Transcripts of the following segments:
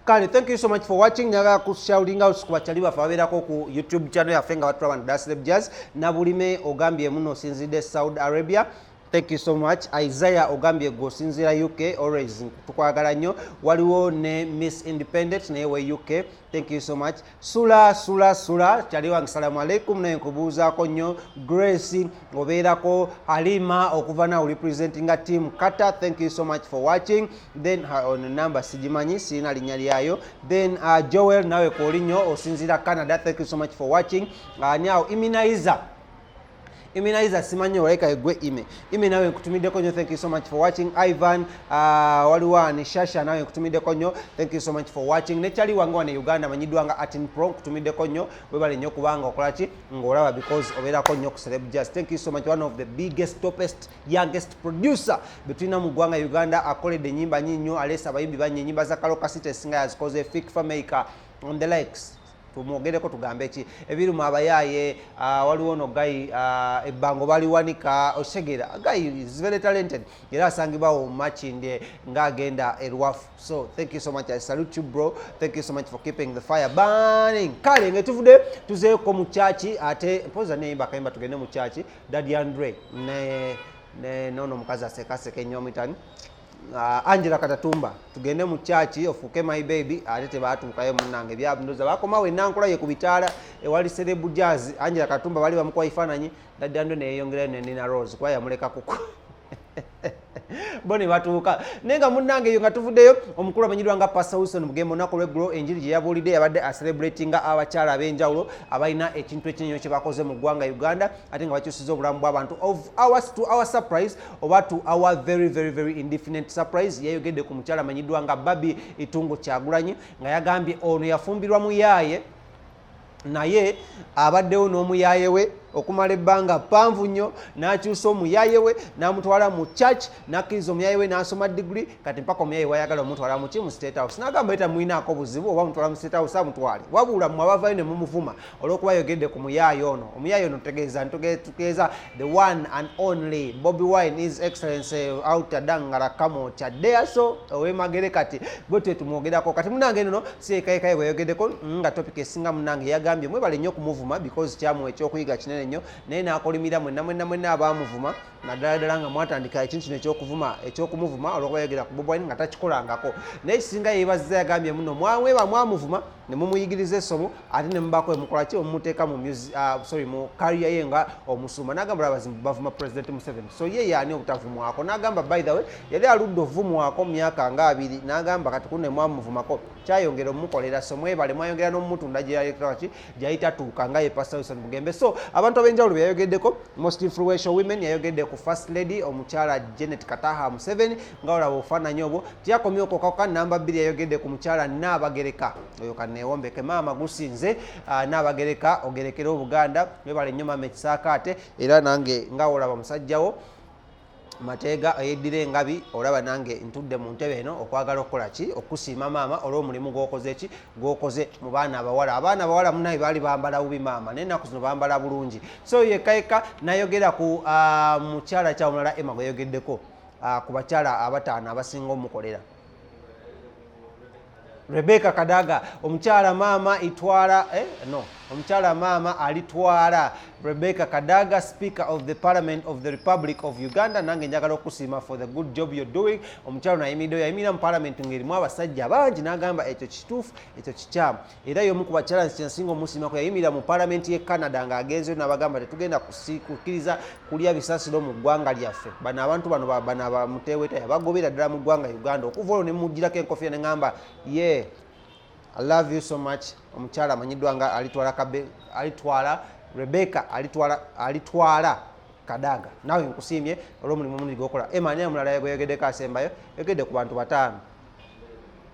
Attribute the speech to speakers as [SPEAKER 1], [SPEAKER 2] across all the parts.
[SPEAKER 1] Kale, thank you so much for watching. Njagala ku shouting out ku bakyali baffe ababeerako ku YouTube channel yaffe nga batulaba naddala Celeb Jazz. Nabulime ogambye muno osinzidde Saudi Arabia, thank you so much. Isaiah ogambye gwe osinziira UK, always tukwagala nnyo. Waliwo ne Miss Independent naye we UK, thank you so much. Sula sula sula kyali wange, salamu alaikum, naye nkubuuzaako nnyo. Grace obeerako Halima okuva nawe representinga team Kata, thank you so much for watching. Then ono number sigimanyi, sirina linnya lyayo. Then Joel nawe kwoli nnyo, osinziira Canada, thank you so much for watching. Now Iminaiza, Iminaiza simanyi olabika gwe ime ime, nawe nkutumiddeko nnyo, thank you so much for watching. Ivan, waliwo ani, Shasha, nawe nkutumiddeko nnyo, thank you so much for watching. Nekyali wange wano e Uganda amanyiddwa nga Atin Pro, nkutumiddeko nnyo, webale nnyo kubanga okola ki ng'olaba because obeerako nnyo ku Celeb Jazz. Thank you so much. One of the biggest, topest, youngest producer betulina mu ggwanga Uganda, akoledde ennyimba nyingi nnyo, aleese abayimbi bangi, ennyimba za Kaloka City esinga yazikoze, Fik Fameica on the likes. Tumwogereko tugambe ki ebiruma abayaaye. Waliwo no guy ebbango baliwanika osegera, guy is very talented era asangibwawo Makindye ng'agenda erwafu. So thank you so much, I salute you bro, thank you so much for keeping the fire burning. Kale nga tuvudde tuzeeko mu kyaki, ate mpoza neyimba akayimba tugende mu kyaki. Daddy Andre ne nono omukazi asekaseka ennyo omuyitani Angela Katatumba, tugende mu kyaki ofuuke my baby. Ate tebatuukayo munnange, byandoza bakomawo enankula ye ku bitaala ewali Celeb Jazz. Angela Katatumba bali bamukuba ebifaananyi, Daddy Andre neyeyongerayo ne Nina Rose kuba yamuleka kuku bo ne batuuka. Naye nga munnange eyo nga tuvuddeyo, omukulu amanyiddwa nga Pastor Wilson Bugembe olunaku olweggulo enjiri gye yabuulidde yabadde acelebratinga abakyala ab'enjawulo abalina ekintu ekinene kye bakoze mu ggwanga Uganda ate nga bakyusiza obulamu bw'abantu. Of our, to our surprise oba to our very very very indefinite surprise, yayogedde ku mukyala amanyiddwa nga Barbie Itungo Kyagulanyi nga yagambye ono yafumbirwa muyaaye naye abaddewo n'omuyaaye we okumala ebbanga ppanvu nnyo, n'akyusa omuyaaye we n'amutwala mu church, n'akkiriza omuyaaye we n'asoma digiri. Kati mpaka omuyaaye wayagala omutwala muki mu State House, n'agamba ye tamulinaako buzibu oba mutwala mu State House amutwale, wabula mmwe abavayo ne mumuvuma olw'okuba yogedde ku muyaaye ono. Omuyaaye ono tegeeza ntutegeeza the one and only Bobi Wine, His Excellency Outa Dangala Kamo Kyadeaso ow'emagere. Kati bwe twe tumwogerako kati munange nno siekaekaye bweyogeddeko nga topic esinga munange yagambye mwebale nnyo okumuvuma because kyamuwa ekyokuyiga kinene nnyo, naye n'akolimira mwenna mwenna mwenna abaamuvuma, naddala ddala nga mwatandika ekintu kino ekyokuvuma, ekyokumuvuma olwokuba yogera ku Bobi Wine nga takikolangako. Naye kisinga yeebazizza, yagambye muno mwamweba mwamuvuma ne mumuyigiriza essomo ate ne mubaako emukola ki omumuteeka mu music, sorry, mu career ye nga omusumba. N'agamba laba bavuma President Museveni, so ye yaani obutavumwako? N'agamba by the way yali aludde ovumwako mu myaka nga 20, n'agamba kati kune mwamuvumako kyayongera omukolera, so mwebale mwayongera n'omutunda gyeyalekaki gyali tatuuka nga ye Pastor Wilson Bugembe. So abantu ab'enjawulo be yayogeddeko, most influential women, yayogedde ku First Lady omukyala Janet Kataha Museveni nga olaba obufaananyi obwo. Tiyakomye okwo kaka, namba 2 yayogedde ku mukyala Nnaabagereka oyo kaneewombeke maama gusinze, Nnaabagereka ogerekere Obuganda, webale nnyo maama ekisaakaate. Era nange nga olaba musajjawo Mateega eyeddira engabi, olaba nange ntudde mu ntebe eno okwagala okukola ki okusiima maama olw'omulimu gw'okoze ki gw'okoze mu baana abawala. Abaana abawala munaye baali bambala bubi maama, naye ennaku zino bambala bulungi. So yekka yekka nayogera ku mukyala kyawomulala Emma gwe yayogeddeko ku bakyala abataano abasinga omukolera, Rebecca Kadaga, omukyala maama itwala, no, omukyala maama alitwala Rebecca Kadaga, Speaker of the Parliament of the Republic of Uganda. Nange njagala okusiima for the good job you're doing. Omukyala ono ayimiriddeyo, yayimirira mu parliament ng'erimu abasajja bangi n'agamba ekyo kituufu, ekyo kikyamu. Era y'omu ku bakyala kyensinga omusiimako, yayimirira mu parliament y'e Canada ng'agenzeyo n'abagamba tetugenda kukkiriza kulya bisasiro mu ggwanga lyaffe. Bano abantu bano bano abamuteeweta yabagobera ddala mu ggwanga Uganda. Okuva olwo ne mugirako enkofiira ne ŋŋamba ye I love you so much. Omukyala amanyiddwa nga alitwala kabe, alitwala Rebecca, alitwala Kadaga, naawe nkusiimye olw'omulimu omulungi gwokola. Ema ani omulala yagoyogeddeko asembayo? Yogedde ku bantu bataano,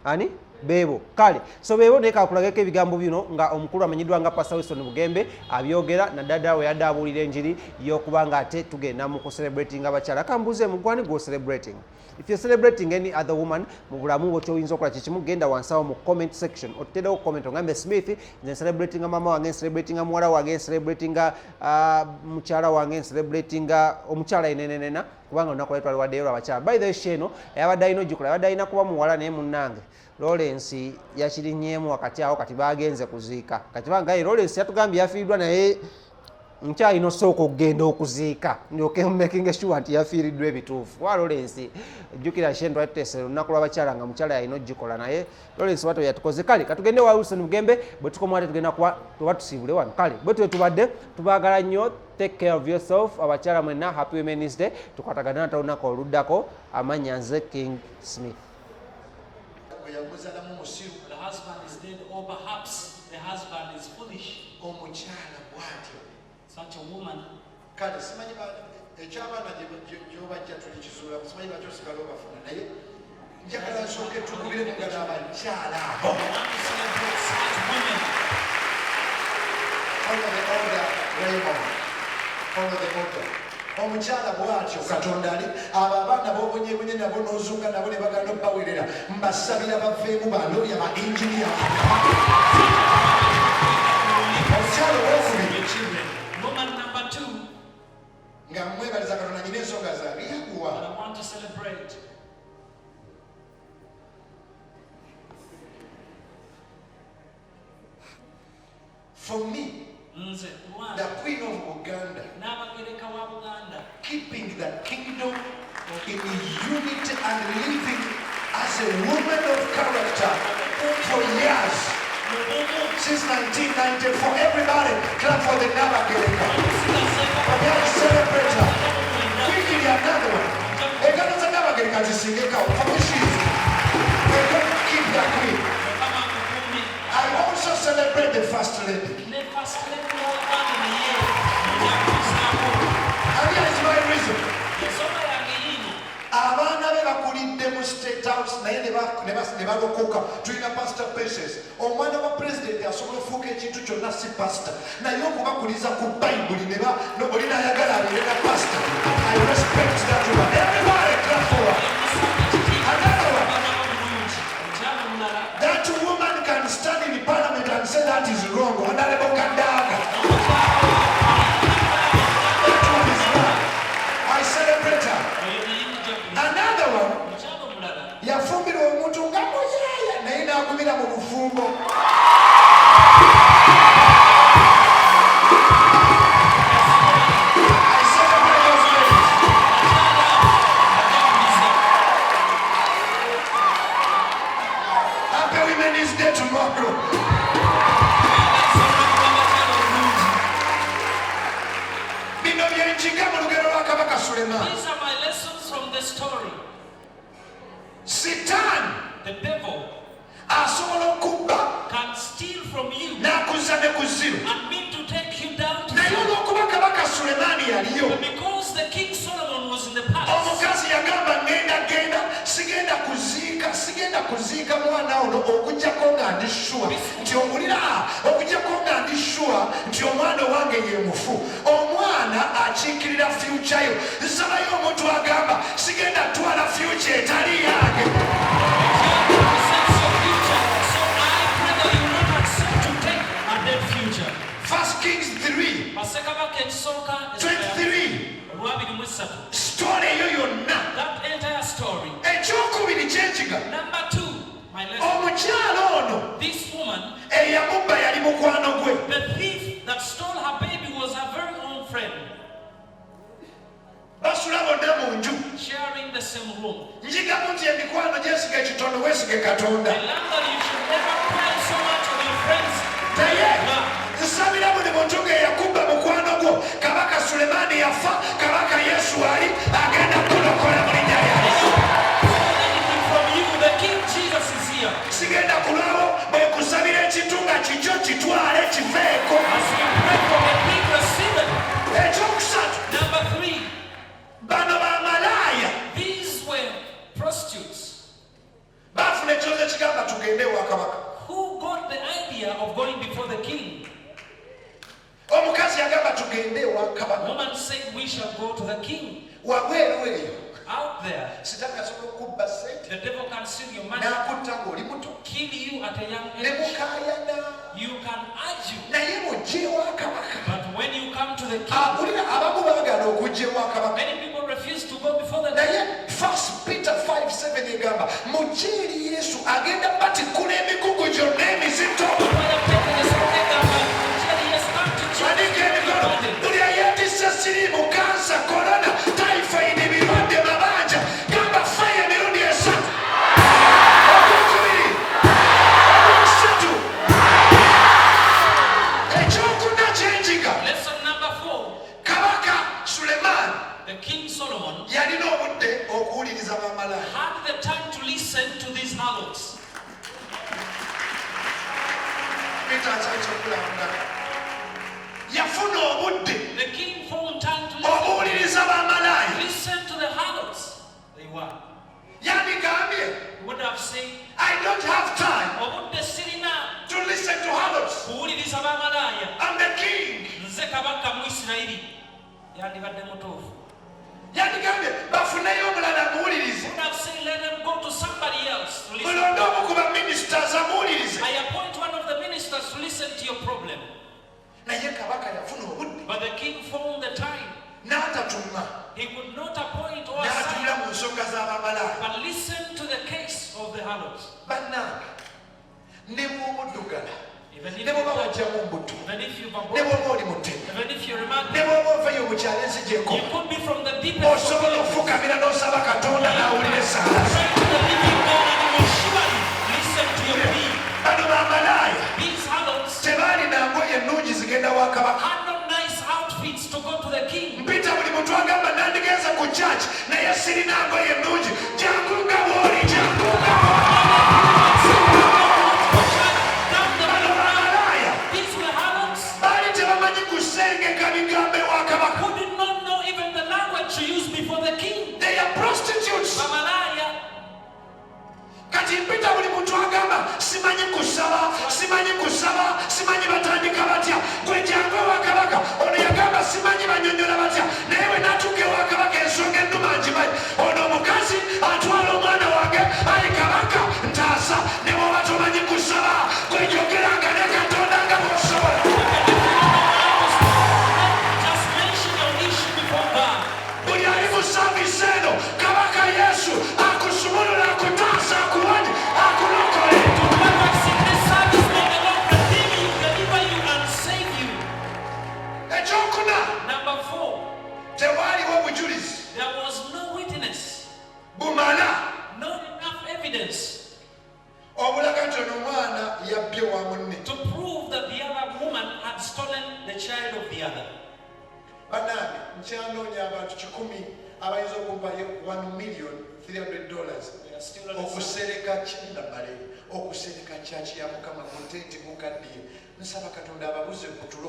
[SPEAKER 1] ani beebo? Kale so beebo, naye kakulageko ebigambo bino nga omukulu amanyiddwa nga Pastor Wilson Bugembe abyogera naddala ddala we yadde abuulira enjiri y'okuba nga ate tugenda mu kucelebrating abakyala. Kambuuze, mugwani gwo celebrating? If you're celebrating any other woman mu bulamu bwo, kyoyinza okukola kikimu, genda wansi awo mu comment section otuterewo comment ogambe, "Smith, nze celebratinga mama wange, celebratinga muwala wange, celebratinga mukyala wange, celebratinga omukyala enenenena," kubanga olunaku lwali twaliwaddeyo lwabakyala. By the way, show eno eyabadde alina ogikola yabadde alina kuba muwala, naye munnange Lawrence yakirinyeemu wakati awo, kati bagenze kuziika. Kati bangaye Lawrence yatugambye yafiiriddwa, naye nkyalina osooka okugenda okuziika ndyoke making sure nti yafiiriddwa ebituufu. Wa Lawrence, jjukira shen twatutese olunaku lw'abakyala nga mukyala yalina ogikola, naye Lawrence wato yatukoze. Kale katugende wa Wilson Bugembe, bwe tukomawo ate tugenda kuba tuba tusiibule wano. Kale bwe tube tubadde tubaagala nnyo. Take care of yourself. Abakyala mwenna, happy Women's Day. Tukwatagana nate olunaku oluddako. Amannya nze King Smith.
[SPEAKER 2] Bwe yamuzalamu musiru.
[SPEAKER 3] The husband is dead, or perhaps the husband is foolish.
[SPEAKER 2] Omukyala bw'atyo.
[SPEAKER 3] Such a woman.
[SPEAKER 2] Kale simanyi ekyabaana gyobajja tulikizuula, simanyi lwaki osigala obafuna, naye njagala nsooke tukubire mugano abakyala abo.
[SPEAKER 3] I want to celebrate such women.
[SPEAKER 2] Follow the order, Raymond. Follow the order. Omukyala bw'atyo Katonda ali abo abaana b'obonyebonye nabo n'ozunga nabo ne baganda obbawerera, mbasabira baveemu balooya, ba engineer. Omukyala owokubiri,
[SPEAKER 3] Your children. Woman number two,
[SPEAKER 2] nga mwebaliza Katonda, nyina ensonga zange yakuwa.
[SPEAKER 3] that I want to celebrate.
[SPEAKER 2] For me,
[SPEAKER 3] Nze
[SPEAKER 2] the
[SPEAKER 3] kulwange,
[SPEAKER 2] Queen of Buganda,
[SPEAKER 3] Naabagereka wa Buganda,
[SPEAKER 2] keeping the kingdom in unity and living as a woman of character for years
[SPEAKER 3] mu bumu,
[SPEAKER 2] since 1994. Everybody clap for the Nabagereka. We are celebrate her. Quickly, another one. Engalo za Nabagereka zisingekawo. For me, she is may God keep the queen.
[SPEAKER 3] Mukama akukuume.
[SPEAKER 2] I also celebrate the First Lady.
[SPEAKER 3] Ne First Lady wa Uganda naye njakuzaako.
[SPEAKER 2] And here is my reason.
[SPEAKER 3] Ensonga yange yiino.
[SPEAKER 2] Abaana be bakulidde mu State House, naye ne balokoka. Tulina Pastor Patience. Omwana wa pulezidenti asobola ofuuka ekintu kyonna, si pasita, naye okubakuliza ku Bayibuli oli nayagala abeere na pasita. I respect that woman. Everybody clap for her. Another one.
[SPEAKER 3] Bulungi omukyala omulala.
[SPEAKER 2] That woman can stand in parliament and say that is wrong. Honorable Kadaga, that one is wrong. I celebrate her.
[SPEAKER 3] Oyo naye mujaguliza.
[SPEAKER 2] Another one,
[SPEAKER 3] Omukyala omulala,
[SPEAKER 2] yafumbirwa omuntu nga muyaaya, naye n'agumira mu bufumbo. I celebrate those ladies.
[SPEAKER 3] Ajaguliza.
[SPEAKER 2] Happy Women's Day tomorrow.
[SPEAKER 3] Abakyala obulungi.
[SPEAKER 2] Bino byenjiga mu lugero lwa Kabaka Sulemaani.
[SPEAKER 3] These are my lessons from the story.
[SPEAKER 2] Sitaani
[SPEAKER 3] The devil
[SPEAKER 2] asobola okubba
[SPEAKER 3] can steal from you
[SPEAKER 2] n'akuzza ne ku zero,
[SPEAKER 3] and mean to take you down to
[SPEAKER 2] naye
[SPEAKER 3] zero.
[SPEAKER 2] olw'okuba Kabaka Sulemaani yaliyo,
[SPEAKER 3] But because the King Solomon was in the palace,
[SPEAKER 2] omukazi yagamba, "Ngenda genda, sigenda kuziika, sigenda kuziika mwana ono okugjako nga ndi sure nti owulira, okugjako nga ndi sure nti omwana owange ye mufu." Omwana akiikirira future yo. Nsabayo omuntu agamba, "Sigenda twala future etali yange."
[SPEAKER 3] The child represents your future. So I pray that you will not accept to take a dead future.
[SPEAKER 2] First Kings 3
[SPEAKER 3] Bassekabaka ekisooka
[SPEAKER 2] 23.
[SPEAKER 3] olwabiri mu esatu.
[SPEAKER 2] Story eyo yonna.
[SPEAKER 3] That entire story.
[SPEAKER 2] Ekyokubiri kyenkiga,
[SPEAKER 3] Number two, my lesson.
[SPEAKER 2] Omukyala ono,
[SPEAKER 3] This woman,
[SPEAKER 2] eyamubba yali mukwano gwe.
[SPEAKER 3] The thief that stole her baby was her very own friend,
[SPEAKER 2] Basula bonna mu nju.
[SPEAKER 3] Sharing the same room.
[SPEAKER 2] Njigamu nti emikwano gyesiga ekitono, weesige Katonda.
[SPEAKER 3] I learned that you should never pile so much on your friends.
[SPEAKER 2] Naye
[SPEAKER 3] God.
[SPEAKER 2] nsabira buli muntu ng'eyakubba mukwano gwo, Kabaka Sulemaani yafa, Kabaka Yesu ali agenda kulokola mu linnya lya Yesu.
[SPEAKER 3] Stole anything from you, the King Jesus is here.
[SPEAKER 2] Sigenda kulwawo bwe kusabira ekintu nga kikyo, kitwale kiveeko.
[SPEAKER 3] As we pray for the king, receive it.
[SPEAKER 2] Ekyokusatu,
[SPEAKER 3] Number three,
[SPEAKER 2] bano bamalaaya
[SPEAKER 3] these were prostitutes
[SPEAKER 2] baafuna ekyozo ekigamba, "Tugende ewa kabaka."
[SPEAKER 3] Who got the idea of going before the king.
[SPEAKER 2] Omukazi yagamba, "Tugende ewa kabaka."
[SPEAKER 3] Woman said, "We shall go to the king."
[SPEAKER 2] Wabweru eyo,
[SPEAKER 3] Out there,
[SPEAKER 2] sitaani asobola okubba sente
[SPEAKER 3] the devil can steal your money,
[SPEAKER 2] n'akutta ng'oli muto,
[SPEAKER 3] kill you at a young
[SPEAKER 2] ne
[SPEAKER 3] age.
[SPEAKER 2] mukaayana,
[SPEAKER 3] You can argue,
[SPEAKER 2] naye mujje ewa kabaka.
[SPEAKER 3] but when you come to the king,
[SPEAKER 2] Awulira abamu baagaana okujja ewa kabaka.
[SPEAKER 3] Many people refuse is to go before the
[SPEAKER 2] Naye 1 Peter 5:7 egamba mujje eri Yesu agenda batikkula emigugu gyonna emizito. Wanika emikono buli ayeetisse siriimu, kansa, korona, typhoid, birwadde, mabanja, gamba fire emirundi esatu, ogwokubiri, ogwokusatu. Ekyokuna kyenjiga,
[SPEAKER 3] Lesson number 4.
[SPEAKER 2] Kabaka Sulemaani
[SPEAKER 3] The King Solomon
[SPEAKER 2] yalina obudde okuwuliriza bamalaaya.
[SPEAKER 3] had the time to listen to these harlots.
[SPEAKER 2] Peter akyakyokulamuga yafuna obudde
[SPEAKER 3] The king found time to listen.
[SPEAKER 2] obuwuliriza bamalaaya.
[SPEAKER 3] Listen to the harlots. They were.
[SPEAKER 2] Yandigambye,
[SPEAKER 3] He would have said,
[SPEAKER 2] "I don't have time
[SPEAKER 3] obudde sirina
[SPEAKER 2] to listen to harlots.
[SPEAKER 3] kuwuliriza bamalaaya.
[SPEAKER 2] I'm the king."
[SPEAKER 3] Nze kabaka mu Isirayiri. Yandibadde mutuufu.
[SPEAKER 2] Yandigambye bafuneyo omulala muwulirize.
[SPEAKER 3] Would have said, let them go to somebody else to listen.
[SPEAKER 2] Mulonde omu ku baministers amuwulirize.
[SPEAKER 3] I appoint one of the ministers to listen to your problem.
[SPEAKER 2] Naye kabaka yafuna obudde
[SPEAKER 3] But the king found the time.
[SPEAKER 2] n'atatuma
[SPEAKER 3] He could not appoint or assign,
[SPEAKER 2] n'atuula mu nsonga z'abamalaaya.
[SPEAKER 3] but listen to the case of the harlots.
[SPEAKER 2] Bannange, ne bw'oba oddugala,
[SPEAKER 3] Even if,
[SPEAKER 2] ne bw'oba wajjamu mbuto,
[SPEAKER 3] even if you've
[SPEAKER 2] ne
[SPEAKER 3] aborted,
[SPEAKER 2] bw'oba oli mutemu,
[SPEAKER 3] even if you're a man,
[SPEAKER 2] ne bw'oba ovayo mu kyalo ensi
[SPEAKER 3] you
[SPEAKER 2] gyekoma,
[SPEAKER 3] could be from the deepest of
[SPEAKER 2] osobola
[SPEAKER 3] villages.
[SPEAKER 2] okufukamira n'osaba Katonda n'awulira essaala.
[SPEAKER 3] Pray to the living God and he will surely listen to your plea.
[SPEAKER 2] Bano bamalaaya
[SPEAKER 3] These harlots
[SPEAKER 2] tebaalina ngoye ennungi zigenda wa kabaka.
[SPEAKER 3] had no nice outfits to go to the king.
[SPEAKER 2] Mpita buli muntu agamba nandigenze ku church naye sirina ngoye ennungi, jangu nga bw'oli, jangu nga bw'oli.
[SPEAKER 3] Down the
[SPEAKER 2] Bano bamalaaya
[SPEAKER 3] These were harlots
[SPEAKER 2] baali tebamanyi kusengeka bigambo ewa kabaka.
[SPEAKER 3] who did not know even the language to use before the king.
[SPEAKER 2] They are prostitutes.
[SPEAKER 3] Bamalaya.
[SPEAKER 2] Kati mpita buli muntu agamba simanyi kusaba, simanyi kusaba, simanyi batandika batya, gwe jangu ewa kabaka. Ono yagamba simanyi banyonyola batya, naye bwe natuuka ewa kabaka ensonga ennuma ngimanyi. Ono omukazi atwala omwana wange, ayi kabaka ntaasa. Ne bw'oba tomanyi kusaba, gwe jogeranga ne Katonda nga bw'osobola.
[SPEAKER 3] Just mention your issue before God.
[SPEAKER 2] Buli ali mu service eno, kabaka Yesu akusumulula, akutaasa, akuwonye, akulokole.
[SPEAKER 3] To whoever is in this service, may the Lord redeem you, deliver you, and save you.
[SPEAKER 2] Ekyokuna,
[SPEAKER 3] Number 4,
[SPEAKER 2] tewaaliwo bujulizi
[SPEAKER 3] there was no witness,
[SPEAKER 2] bumala
[SPEAKER 3] not enough evidence
[SPEAKER 2] obulaga nti ono omwana yabbye wa munne.
[SPEAKER 3] To prove that the other woman had stolen the child of the other.
[SPEAKER 2] Bannange, nkyanoonya abantu 100 abayinza okumpayo 1 million 300 dollars
[SPEAKER 3] We are still on the
[SPEAKER 2] okusereka kinamale okusereka church ya Mukama mu tenti mukaddiye. Nsaba Katonda ababuze ku tulo.